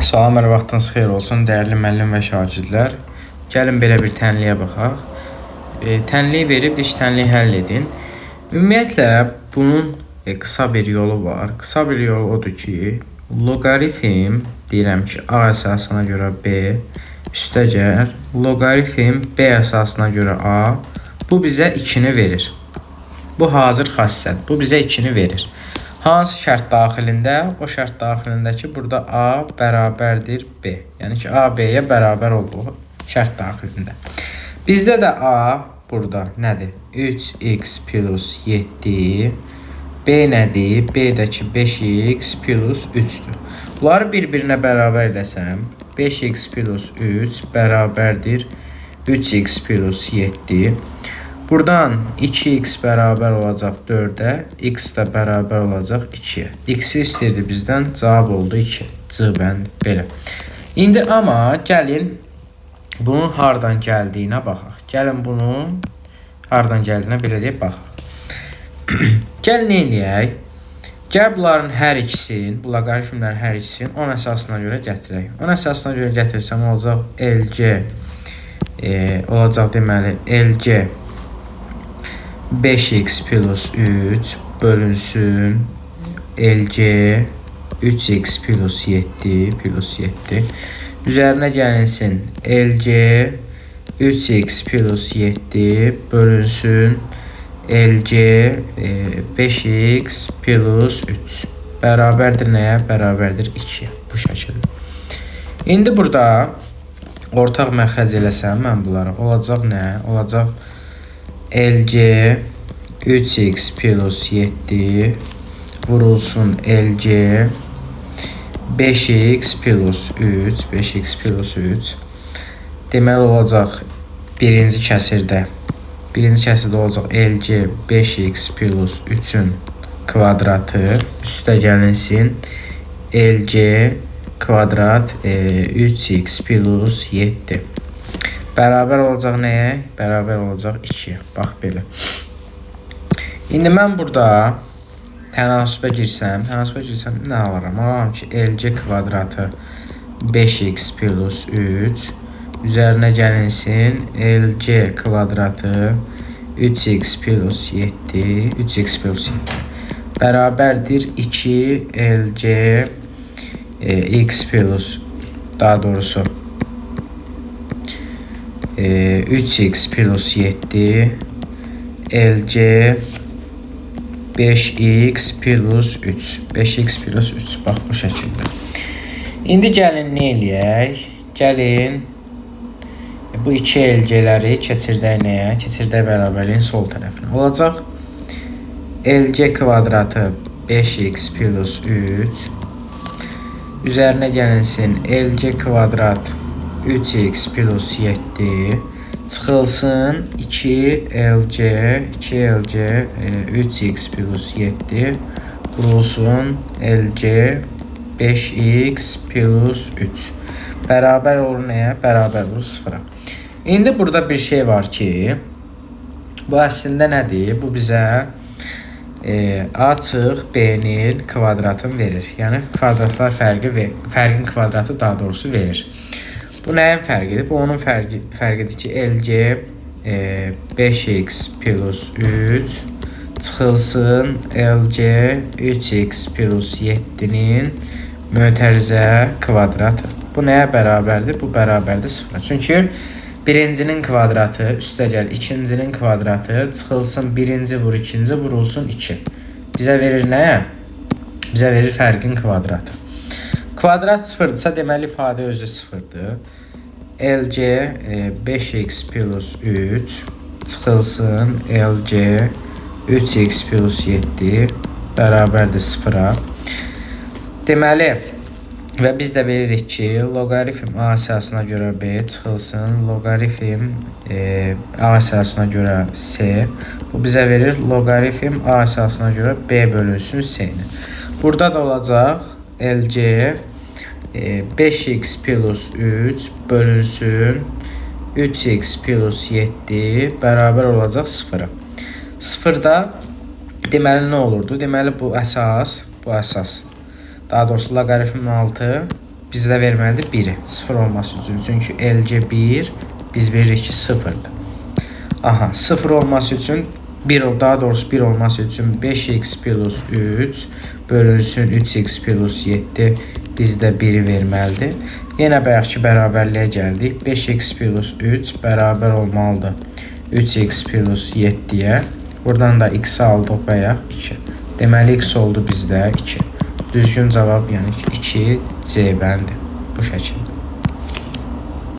Salam, hər vaxtınız xeyir olsun, dəyərli müəllim və şagirdlər. Gəlin belə bir tənliyə baxaq. Tənliyi verib, diş tənliyi həll edin. Ümumiyyətlə, bunun qısa bir yolu var. Qısa bir yolu odur ki, loqaritm, deyirəm ki, A əsasına görə B, üstəgəl, loqaritm B əsasına görə A, bu bizə 2-ni verir. Bu hazır xassədir. Bu bizə 2-ni verir. Hansı şərt daxilində? O şərt daxilində ki, burada A bərabərdir B. Yəni ki, A B-yə bərabər olduğu şərt daxilində. Bizdə də A burada nədir? 3x plus 7. B nədir? B də ki, 5x plus 3-dür. Bunları bir-birinə bərabər eləsəm, 5x plus 3 bərabərdir 3x plus 7. Buradan 2x bərabər olacaq 4-ə, x də bərabər olacaq 2-yə. X-i istirdi bizdən, cavab oldu 2. C bənd belə. İndi amma gəlin bunun hardan gəldiyinə baxaq. Gəlin bunun hardan gəldiyinə belə deyib baxaq. Gəl nə eləyək? Gəl bunların hər ikisini, bu loqaritmlərin hər ikisini 10 əsasına görə gətirək. 10 əsasına görə gətirsəm olacaq LG, olacaq deməli LG 5x plus 3 bölünsün LG 3x plus 7 plus 7. Üzərinə gəlinsin LG 3x plus 7 bölünsün LG 5x plus 3 bərabərdir nəyə? Bərabərdir 2. Bu şəkildə. İndi burada ortaq məxrəc eləsəm mən bunları olacaq nə? Olacaq LG 3x plus 7 vurulsun LG 5x plus 3 5x plus 3. Deməli olacaq birinci kəsirdə olacaq LG 5x plus 3-ün kvadratı üstə gəlinsin LG kvadrat 3x plus 7 bərabər olacaq nəyə? Bərabər olacaq 2. Bax belə. İndi mən burada tənasübə girsəm, nə alıram? Alıram ki, LG kvadratı 5x plus 3 üzərinə gəlinsin LG kvadratı 3x plus 7 3x plus 7 bərabərdir 2 LG x plus daha doğrusu 3x plus 7 LG 5x plus 3 5x plus 3. Bax bu şəkildə. İndi gəlin nə eləyək? Gəlin bu iki LG-ləri keçirdək nəyə? Keçirdək bərabərliyin sol tərəfinə. Olacaq LG kvadratı 5x plus 3 üzərinə gəlinsin LG kvadrat 3x plus 7 çıxılsın 2 LG 3x plus 7 vurulsun LG 5x plus 3 bərabər olur nəyə? Bərabər olur 0-a. İndi burada bir şey var ki, bu əslində nədir? Bu bizə A çıx B-nin kvadratını verir. Yəni kvadratlar fərqi, fərqin kvadratı daha doğrusu verir. Bu nəyin fərqidir? Bu onun fərqidir ki, LG 5x plus 3 çıxılsın LG 3x plus 7-nin mötərizə kvadratı. Bu nəyə bərabərdir? Bu bərabərdir 0-a. Çünki birincinin kvadratı üstəgəl ikincinin kvadratı çıxılsın birinci vur ikinci vurulsun 2. Bizə verir nəyə? Bizə verir fərqin kvadratı. Kvadrat sıfırdırsa, deməli ifadə özü sıfırdır. LG 5x plus 3 çıxılsın LG 3x plus 7 bərabərdir 0-a. Deməli, və biz də bilirik ki, loqaritm A əsasına görə B çıxılsın loqaritm A əsasına görə C. Bu bizə verir loqaritm A əsasına görə B bölünsün C-ni. Burada da olacaq LG 5x plus 3 bölünsün 3x plus 7 bərabər olacaq 0-a. 0-da deməli nə olurdu? Deməli bu əsas. Daha doğrusu loqaritmin altı Bizdə verməlidir 1-i. 0 olması üçün. Çünki LG 1, biz bilirik ki 0-dır. Aha, 0 olması üçün 1, daha doğrusu 1 olması üçün 5x plus 3 bölünsün 3x plus 7 bizdə 1-i verməlidir. Yenə bayaqki bərabərliyə gəldik. 5x plus 3 bərabər olmalıdır 3x plus 7-yə. Buradan da x-i aldıq bayaq 2. Deməli x oldu bizdə 2. Düzgün cavab yəni 2 C bəndi. Bu şəkildə.